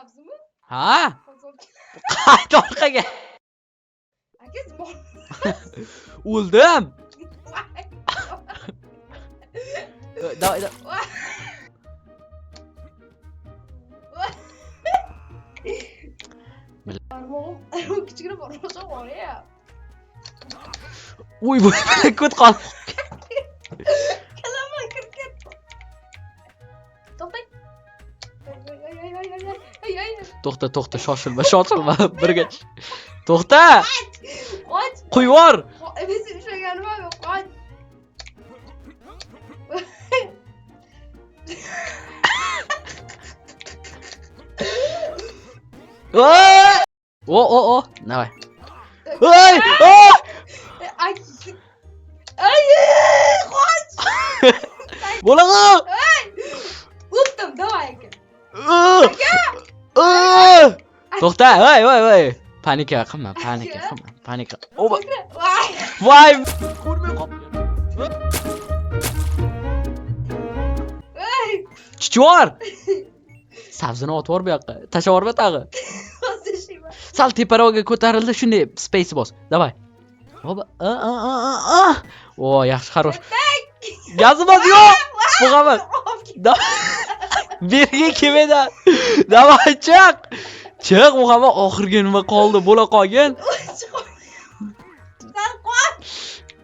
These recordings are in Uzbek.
Sabzimi? Ha? Hozir. Qayt orqaga. Aka, O'ldim. Давай, давай. Barmog'im kichkina, barmog'im og'riyapti. Uy, bu ko't qol. Kallamga kirib ketdi. To'xtang. Ay, ay, ay, ay, ay, ay, ay. To'xta, to'xta, shoshilma, shoshilma. Birga. To'xta. Qoch. Qo'yib yubor. Men seni ushlaganim ham yo'q, qoch. Voy! O, o, o. Давай. Voy! O! Ay, ay, qoch. Bo'laqa! O'pdim, давай, aka. To'xta, voy, voy, voy. Panika qilma, panika qilma, panika. Oba. Voy. Voy! Ko'rmay qoldim. Voy. Chichib yubor. Sabzini otib yubor bu yoqqa. Tashlab yuborma tag'i. Hozir ishlayman. Sal teparoqga ko'tarildi, shunday space bos. Давай. Oba, a a a a a. O, yaxshi, хорош. Gazi bos, yo'q. Muhammad. Berga kelmaydi. Давай, chiq. Chiq, Muhammad, oxirgi nima qoldi? Bo'la qolgin. San qoch.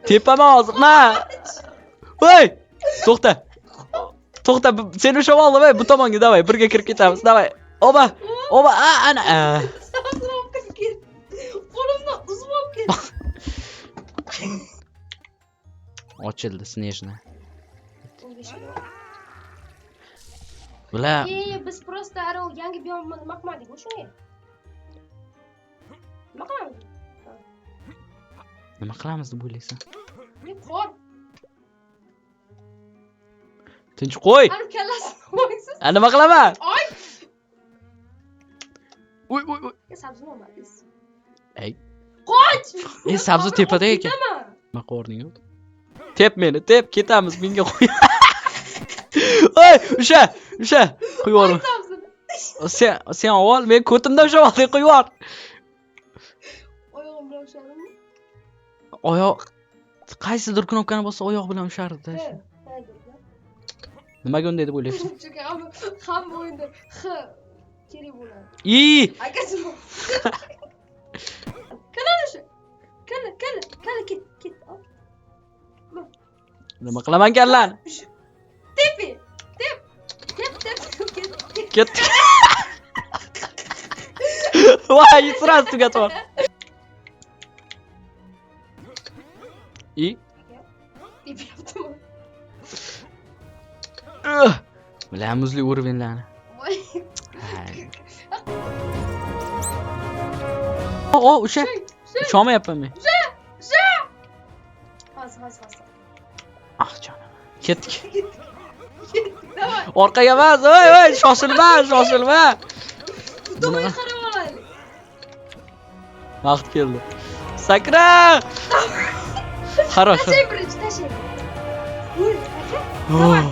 Tepaman hozir. Ma. Voy! To'xta. To'xta, seni ushlab oldim, ey, bu tomonga, давай, birga kirib ketamiz. Давай. Oba. Oba, a, ana. A. Sabzini olib kirib ketdi. Qo'limdan uzib olib ketdi. Ochildi снежная. Bular E, biz просто aro yangi biomni nima qilmadik shunga? Nima qilamiz? Nima qilamiz deb o'ylaysan? Ne, qor. Tinch qo'y. Ani kallasini qo'ysiz. A, nima qilaman? Oy! Uy, uy, uy. E, sabzini olmadingiz. Ey. Qoch! E, sabzi tepada ekan. Ketaman. Nima qilvording? Tep meni, tep, ketamiz, menga qo'y. Oy, usha, usha, qo'yib yubor. Sabzini. Sen avval men ko'timdan ushlab olding, qo'yib yubor. Oyog'im bilan ushladimmi? Oyoq qaysidir knopkani bossa oyoq bilan ushardi. He. He, dedi. Nimaga unday deb o'ylaysan? Chunki hamma o'yinda X kerak bo'ladi. I, Akasi. Kalla o'sha. Kalla, kalla, kalla, ket, ket. Ol. Nima qilaman kallani? Tepi. Tep. Tep, tep, ket, ket. Ketdik. Voy, сразу tugatib yubor. I. Tepyaptimi? Bilan muzli уровень larni. Voy. Hay. O, o'sha. Usholmayapman men. Hozir, hozir, hozir. Ah, jonim. Ketdik. Ketdik, давай. Orqaga emas, voy, voy, shoshilma, shoshilma. Bu tomonga qarab olaylik. Vaqt keldi. Sakra! Хорош. Tashlang birinchi, tashlang. Uy, aka. Давай.